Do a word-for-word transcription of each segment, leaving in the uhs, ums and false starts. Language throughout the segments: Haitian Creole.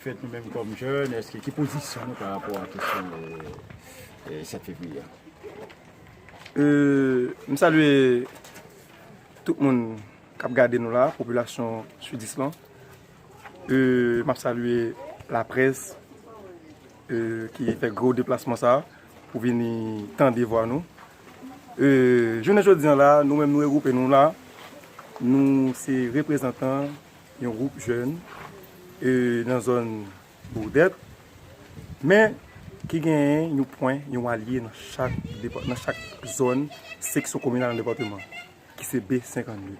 Fèt nou menm kòm jèn, èske ki pozisyon nou pa rapò a kesyon, euh, euh, sèt fevriye a? E, m salye tout moun k ap gade nou la, popilasyon sidis lan. E, m ap salye laprès, e, ki fè gwo deplasman sa a pou vini tande vwa nou. E, jounen jodi a la, nou menm nou regwoupe nou la. Nou se reprezantan yon gwoup jèn, e, nan zòn Bourdèt, men ki genyen yon pwen, yon alye nan chak depa-, nan chak zòn, seksyon kominal nan depatman, ki se B senkannde.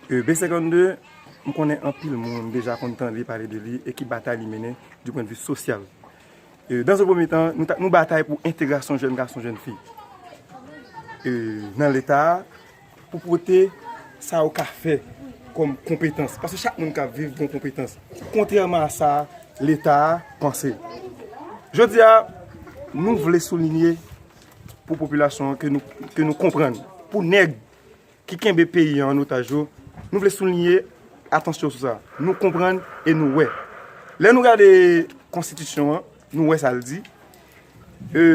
E, B senkannde, m konnen anpil moun deja konn tande pale de li e ki batay li mennen du point de vue sosyal. E, dans un premier temps, nou ta, nou batay pou entegrasyon jèn gason, jèn fi, e, nan Leta a, pou pote sa yo ka fè kòm konpetans. Paske chak moun k ap viv gen konpetans. Kontrèman a sa Leta a panse. Jodi a, nou vle soulinye pou popilasyon an ke nou, ke nou konprann. Pou nèg ki kenbe peyi an an otaj yo, nou vle soulinye atansyon sou sa. Nou konprann e nou wè. Lè nou gade konstitisyon an, nou wè sa l di. E,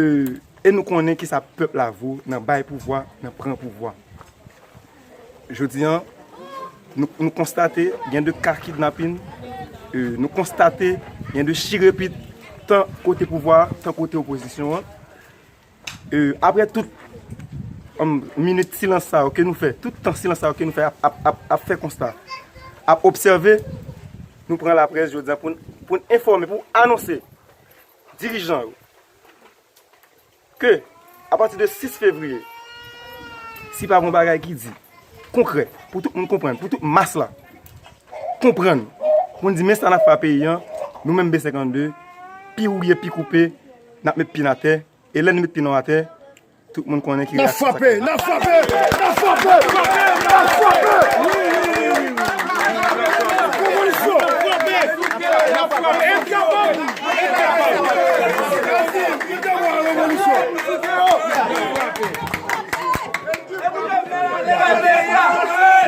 e nou konnen kisa pèp la vo nan bay pouvwa, nan pran pouvwa. Jodi a, nou, nou konstate gen de ka kidnapin, e, nou konstate gen de chirepit tan kote pouvwa, tan kote opozisyon an. E, apre tout, um, minit silans sa yo ke nou fè, tout tan silans sa yo ke nou fè ap, ap, ap, ap fè konsta, ap obsève, nou pran laprès jodi a pou n, pou n enfòme, pou anonse dirijan yo ke, apati de sis fevriye, si pa gen yon bagay ki di, konkrè, pou tout moun konprann, pou tout mas la konprann, pou n di men sa n ap fè a peyi an, nou menm B senkannde, pi wouye, pi koupe, n ap met pye n atè, e lè n met pye nou atè, tout moun konnen ki reyaksyon sa ka. N ap frape, n ap frape, n ap frape, n ap frape. Revolisyon. N ap frape.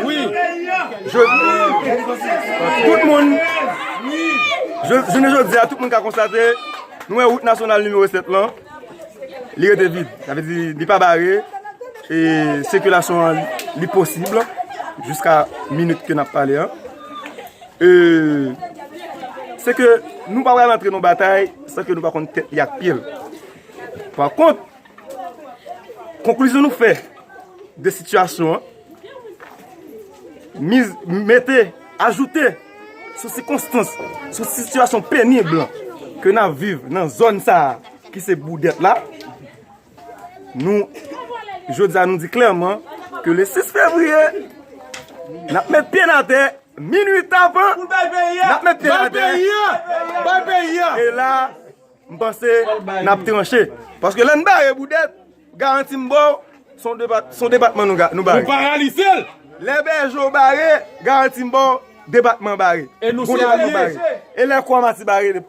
Wi. Je, tout moun, je, jounen jodi a, tout moun ka konstate, nou wè wout nasyonal nimewo sèt lan, li rete vid. Sa vle di, li pa bare, e sikilasyon an, li posib jiska minit ke n ap pale an. E, se ke nou pa pral antre nan batay san ke nou pa konn tèt li ak pye l. Pa kont, konklizyon nou fè de sitiyasyon an, miz, mete, ajoute sou sikonstans, sou sitiyasyon penib ke n ap viv nan zòn sa a, ki se Boudèt la, nou, jodi a, nou di klèman ke le sis fevriye, n ap met pye n atè, minui tapan, n ap met pye n atè. Bay peyi a! Bay peyi a! E la, m panse n ap tranche. Paske lè n bare Boudèt, garanti m ba w, se yon depat-, se yon depatman nou ga-, nou bare. Nou paralize l! Lè Bèjo bare, garanti m ba w, depatman bare. E nou se alye. E lè Kwamati bare,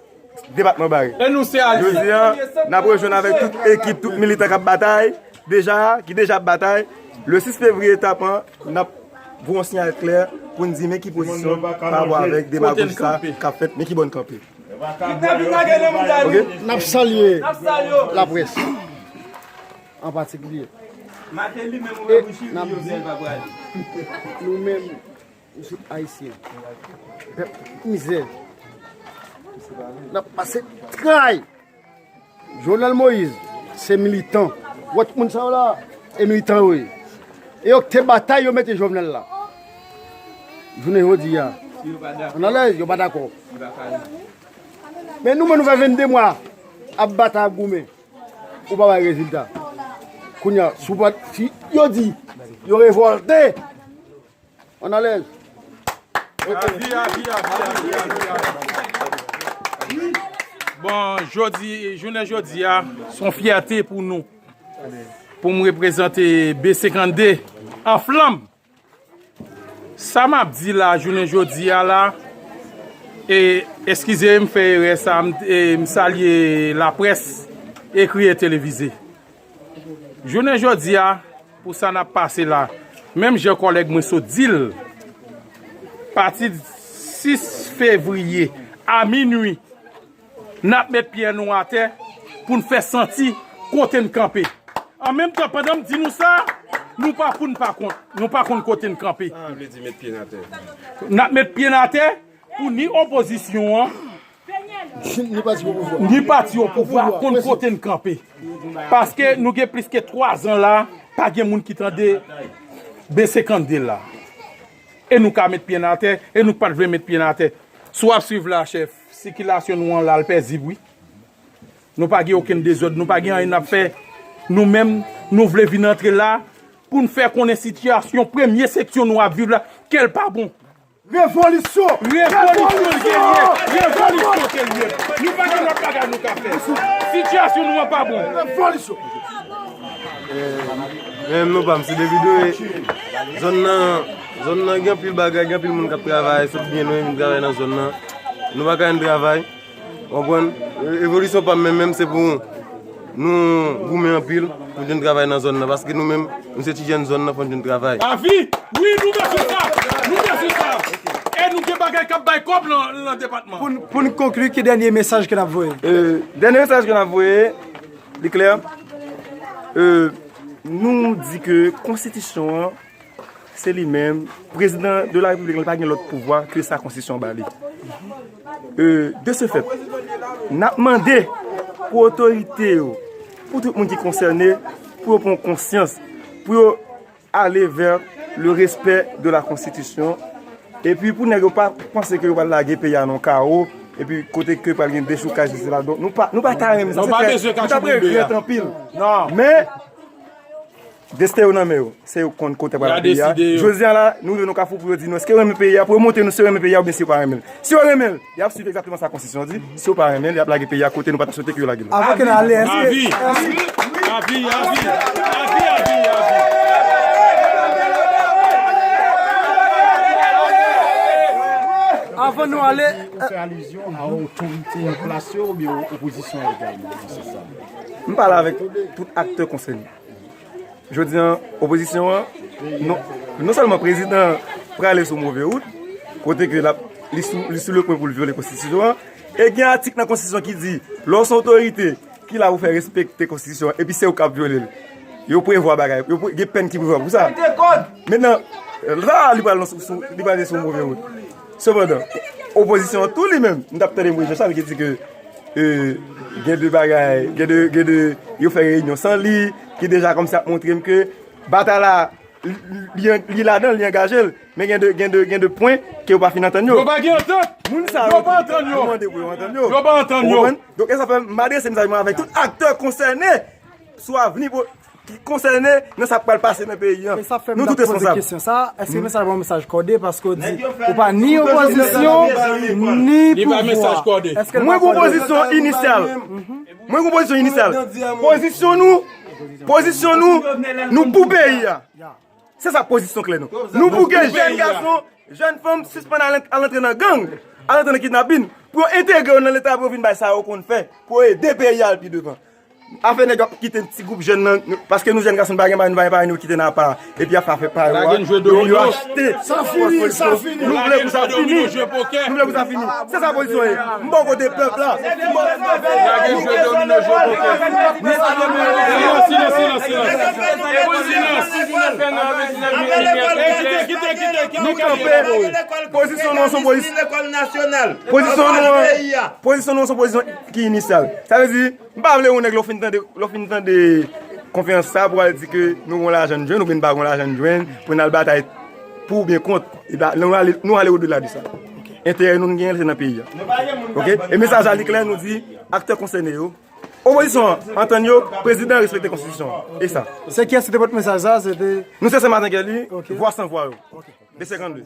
depatman bare. E nou se alye. Jodi a, n ap rejwenn avèk tout ekip, tout militan k ap batay deja, ki deja ap batay. Le sis fevriye tapan, n ap voye yon siyal klè pou n di men ki pozisyon pa rapò avèk demagoji sa k ap fèt, men ki bò n kanpe. Oke? N ap salye laprès an patikilye. E n ap di, nou menm, nou se ayisyen. Pèp mizè. N ap pase tray. Jovenel Moïse, se militan. Wè tout moun sa yo la, e militan yo ye. E yo k te batay, yo mete Jovenel la. Jounen jodi a, ann alèz, yo pa dakò. Men nou menm, nou fè vennde mwa ap batay, ap goumen. Ou pa bay rezilta. Kounye a, si w pa, si yo di yo revòlte, ann alèz. Bon, jodi, jounen jodi a, se yon fyète pou nou. Pou m reprezante B senkannde an flanm. Sa m ap di la, jounen jodi a la, e, eskize m fè erè sa, m, e, m salye laprès ekri e televize. Jounen jodi a, pou sa n ap pase la, menm jan kòlèg mwen sot di l, pati sis fevriye A minwi, n ap met pye nou atè pou n fè santi kote n kanpe. An menm tan, pandan m di nou sa, nou pa pou n pa kont, nou pa konn kote n kanpe. Sa vle di met pye n atè. N ap met pye n atè pou ni opozisyon an, ni pati o pouvwa konn kote n kanpe. Paske nou gen plis ke twa zan la, pa gen moun ki tande B senkannde la. E nou ka met pye n atè, e nou pa t vle met pye n atè. Si w ap swiv la, chèf, sikilasyon nou an la, l pezib, wi. Nou pa gen okenn dezòd, nou pa gen anyen n ap fè. Nou menm, nou vle vin antre la pou n fè konnen sitiyasyon premye seksyon nou ap viv la, ke l pa bon. Revolisyon! Revolisyon ke l ye! Revolisyon ke l ye! Nou pa gen lòt bagay nou ka fè. Sitiyasyon nou an pa bon. Revolisyon! Men nou pa m se Davido e zòn nan, zòn nan gen anpil bagay, gen anpil moun k ap travay, sot byen lwen vin travay nan zòn nan. Nou pa ka jwenn travay. Konprann? Revolisyon pa m menm, menm se pou nou goumen anpil pou n jwenn travay nan zòn nan, paske nou menm, nou se ti jèn zòn nan, fò n jwenn travay. Avi! Wi, nou bezwen sa! Nou bezwen sa! E nou gen bagay k ap bay kòb nan, nan depatman. Pou n, pou n konkli, ki dènye mesaj ke n ap voye? E, dènye mesaj ke n ap voye, li klè. E, nou di ke konstitisyon an, se li menm, prezidan de la repiblik, li pa gen lòt pouvwa ke sa konstitisyon ba li. E, de ce fait, n ap mande pou otorite yo, pou tout moun ki konsène, pou yo pran konsyans, pou yo ale vè le respè de la konstitisyon. Epi pou nèg yo pa panse ke yo pral lage peyi a nan kawo, epi kote ke pral gen dechoukaj isi la. Donk nou pa, nou pa ta renmen sa. Nou pa bezwen kache peyi a. Nou t ap regrèt anpil. Non. Men, desten yo nan men yo. Se yo k konn kote pral peyi a. Jodi a la, nou rive nan kafou pou yo di nou, èske yo renmen peyi a, pou yo montre nou si yo renmen peyi a oubyen si yo pa renmen l. Si yo renmen l, y ap swiv egzakteman sa konstitisyon an di. Si yo pa renmen l, y ap lage peyi a kote nou pa t swete ke yo lage l. Avan ke n ale, èske, èske Avi, avi, avi, avi, avi, avi. Avan nou ale, ou fè alizyon a otorite an plas yo oubyen opozisyon an egalman nan sans sa? M pale avèk tout aktè konsène. Jodi a, opozisyon an, non, non sèlman prezidan an prale sou move wout, kote ke l ap, li sou, li sou le pwen pou l vyole konstitisyon an, e gen atik nan konstitisyon ki di, lè w se otorite ki la pou fè respekte konstitisyon an, epi se ou k ap vyole l. Yo prevwa bagay, yo pre-, gen pèn ki prevwa pou sa. Mentnan, la, li pral nan sou, sou, li pral sou move wout. Sepandan, opozisyon an tou li menm, m t ap tande Moyiz Jan Chal ki di ke, e, gen de bagay, gen de, gen de, yo fè reyinyon san li, ki deja kòmsi ap montre m ke batay la, li, li, li ladan l, li angaje l, men gen de, gen de, gen de pwen ke yo pa fin antann yo. Yo pa gen antant. Moun sa yo, yo pa antann yo. Nou mande pou yo antann yo. Yo pa antann yo. Ou konprann? Donk, e sa fè m adrese mesaj mwen avèk tout aktè konsène sou avni po-, ki konsène nan sa k pral pase nan peyi a. Nou tout responsab. E sa fè m ap poze kesyon sa, èske mesaj la pa yon mesaj kòde paske w di ou pa ni opozisyon, ni pouvwa? Èske l pa kòde? Mwen gon pozisyon inisyal. Mwen gon pozisyon inisyal. Pozisyon nou, pozisyon nou, nou pou peyi a. Se sa pozisyon klè nou. Nou pou ke jèn gason, jèn fanm sispann al, al antre nan gang, al antre nan kidnapin, pou yo entegre yo nan Leta, pou yo vin bay sa yo konn fè, pou yo ede peyi a al pi devan. Afè nèg yo ap kite ti gwoup jèn nan, nou, paske nou jèn gason, nou pa gen bagay, nou pa gen parèy, nou kite nan apa, epi ap fè parèy yo a, yo, yo achte. Sa fini, sa fini. Nou vle pou sa fini. Nou vle pou sa fini. Se sa pozisyon ye. M bò kote pèp la. M bò kote pèp la. Silans, silans, silans, silans. Silans. Nou kanpe. Pozisyon nou an se yon pozisyon. Pozisyon nou an, pozisyon nou an se yon pozisyon ki inisyal. Sa vle di, m pa vle yon nèg lè w fin tande, lè w fin tande konferans sa pou al di ke nou gon lajan n jwenn oubyen n pa gon lajan n jwenn pou n al batay pou oubyen kont. E ba, nou ale, nou ale odela de sa. Enterè nou, n genyen l se nan peyi a. Oke? E mesaj la li klè, nou di aktè konsène yo, opozisyon an, antann yo, prezidan an respekte konstitisyon an. E sa. Se kiyès ki te pote mesaj sa? Se te... Nou se Sen Maten Gèli, Vwa San Vwa yo. De senkannde.